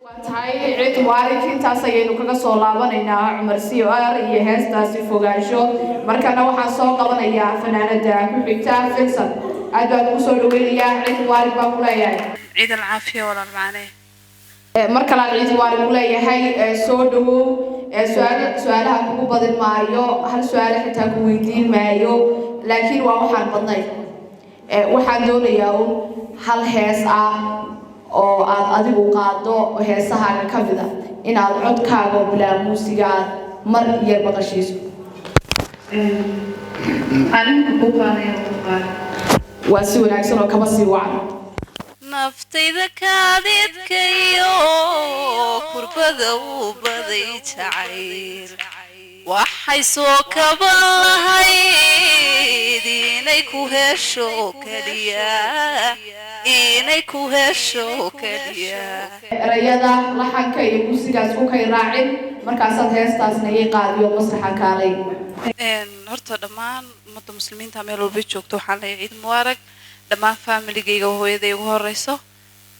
Waa tahay, Ciid Mubaarak. Intaas ayaynu kaga soo laabanaynaa Cumar C O R iyo heestaasi Fogaansho. Markana waxaan soo qabanayaa fanaanada ku xigta, Filson. Aad baan ugu soo dhaweynayaa. Ciid Mubaarak baan ku leeyahay. Ciid alcaafiya, walaal macnee. Mar kalean ciid mubaarak ku leeyahay. Soo dhawow. Su'aal su'aalaha kugu badin maayo, hal su'aale xitaa ku weydiin maayo, laakiin waa waxaan badnay. Waxaan doonayaa un hal hees ah oo aad adigu qaado oo heesahaaga ka mid a inaad codkaaga oo bilaa muusiga aad mar yar maqashiiso. Arinka kuu qaadaya kuu qaada. Waa si wanaagsan oo kaba sii wacan. Naftayda kaadidkayo kurbada uu baday jacayl, waxay soo kaban lahayd inay ku hesho keliya, inay ku hesho keliya. Erayada, laxanka iyo muusigaas ku kay raacin, markaasaad heestaasna ii qaadiyo masraxa kaalay. Horta dhammaan ummadda muslimiinta meel walba joogto waxaan leeyahay ciid mubaarak. Dhammaan familigayga, hooyaday ugu horeyso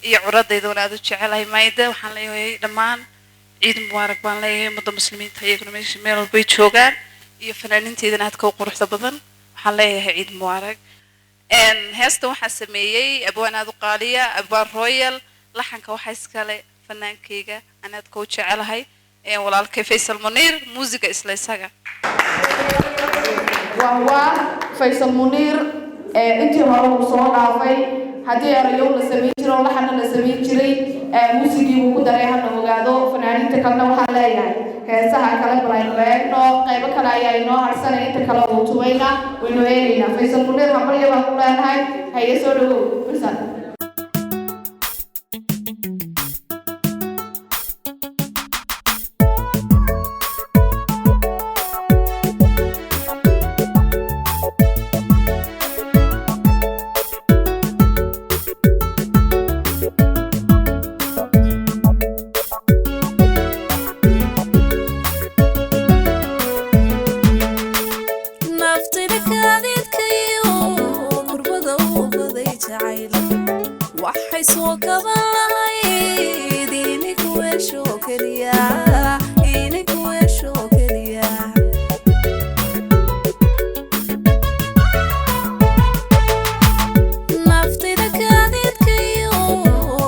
iyo curadayda aad u jecelahay mayda, waxaan leeyahay dhammaan ciid mubaarak baan leeyahay. Ummadda muslimiinta iyaguna meesha meel walbay joogaan iyo fanaaniinteydana aadka u quruxda badan waxaan leeyahay ciid mubaarak. Heesta waxaa sameeyey abwaan aad u qaaliya, abwaan Royal. Laxanka waxaa iskale fanaankayga aan aadka u jecelahay, walaalkay Faysal Muniir. Muusiga isla isaga. Waa Faysal Muniir. Intii hore uu soo dhaafay. Haddii erayow la samayn jiro oo laxana la samayn jiray, muusigii buu ku daray, hana ogaado. Fanaaniinta kalena waxaan leeyahay heesaha kale bal aynu eegno, qaybo kale ayaa inoo harsanay, inta kale uu tumayna waynu eegaynaa. Faysal Muniir, habarya baan ku leenahay. Haye, soo dhawow, Faysal. Naftayda kaadidkayo kurbada uu baday jacayl, waxay soo kaban lahayd inay ku hesho keliya, inay ku hesho keliya. Naftayda kaadidkayo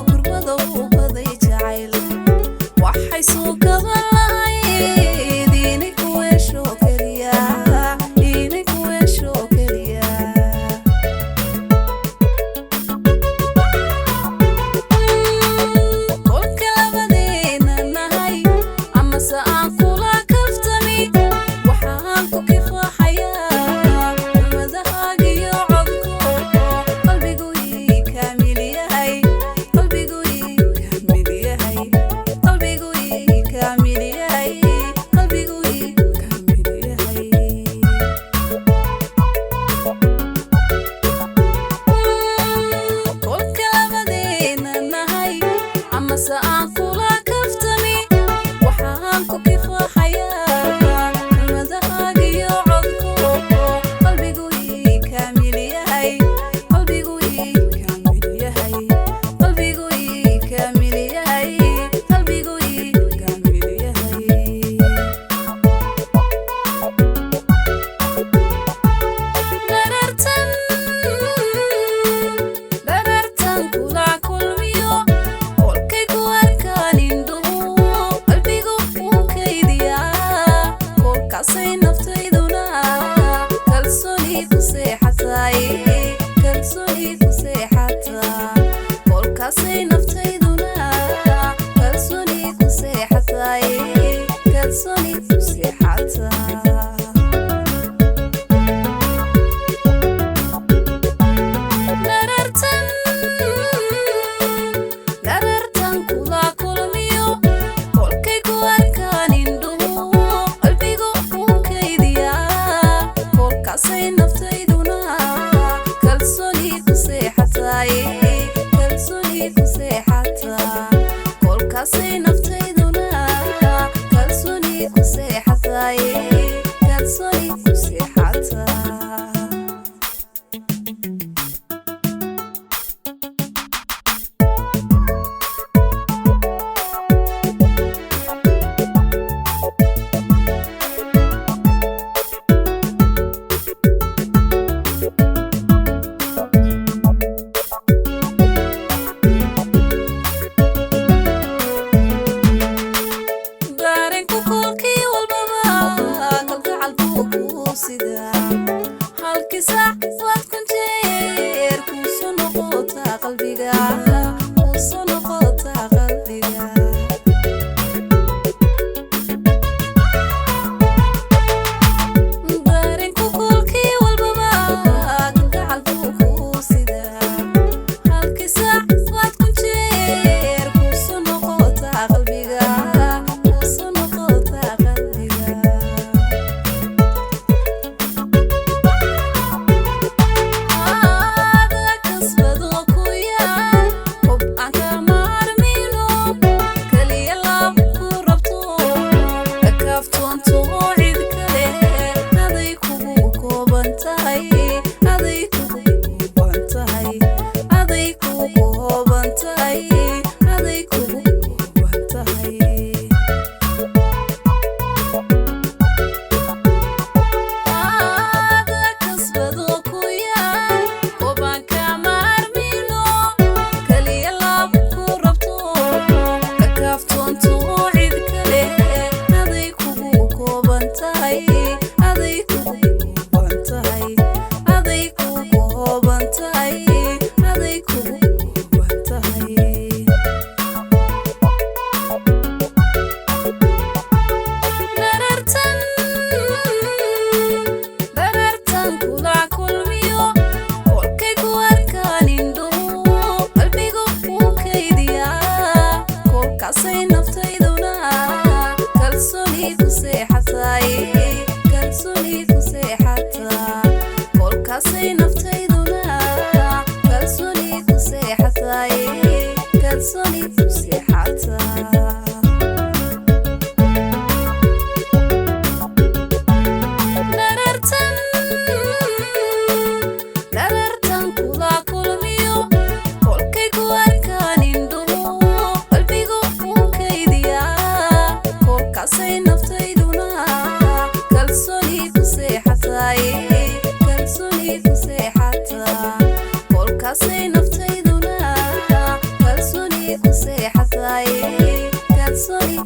kurbada uu baday jacayl, waxay soo kaban lahayd inay ku hesho keliya, inay ku hesho keliya. Kolka labadeena nahay amase aan kula kaftami, waxaan ku kifaaxayaa umadahaagiyo codko. Qalbigu ii kaamil yahay, qalbigu ii kaamil yahay, qalbigu ii kaamil yahay, qalbigu ii kaamil yahay. Kolka labadeena nahay amase aan kula kaftami, waxaan ku kifaaxayaa umadahaagiyo codko. Qalbigu ii kaamil yahay, qalbigu ii kaamil yahay, qalbigu ii kaamil yahay, qalbigu ii kaamil yahay. Dharartan, dharartan kula kulmiyo, kolkay ku arkaan indhuhu, qalbigu wuu kaydiyaa. Kolkaasay naftayduna kalsooni ku seexatay, kalsooni ku seexataa. Kolkaasay naftayduna kalsooni ku seexatay, kalsooni ku seexataa. Dharartan, dharartan kula kulmiyo, kolkay ku arkaan indhuhu, qalbigu wuu kaydiyaa. Kolkaasay naftayduna kalsooni ku seexatay. Qalbiga kusoo noqotaa qalbiga. Dareenku kulkii walbaba gacalku kuu sidaa, halkii saac waad kun jeer kusoo noqotaa qalbiga, kusoo noqotaa qalbiga. Aada kasbado ku yaal hub aan ka maarmino, kaliya laab ku rabto, ka kaaftoonto cid kale, aday kugu kooban tahay, aday kugu kooban tahay, aday kugu kooban tahay, aday kugu kooban tahay. Aada kasbado ku yaal hubaan ka maarmino, kaliya laab ku rabto, ka kaaftoonto cid kale, aday kugu kooban tahay, aday kugu kooban tahay, aday kugu kooban tahay, aday kugu kooban tahay. Darartan darartan kula kulmiyo, kolkay ku arkaan indhuhu qalbigu wuu kaydiyaa, kolkaasay naftayduna kalsooni ku seexataay, kalsooni ku seexataa, kolkaasay naftayduna kalsooni ku seexataay, kalsooni ku seexataa. Darartan darartan kula kulmiyo, kolkay ku arkaan indhuhu qalbigu wuu kaydiyaa, kolkaasay naftayduna kalsooni ku seexataay, kalsooni ku seexataa, kolkaasay naftayduna kalsooni ku seexataay, kalsooni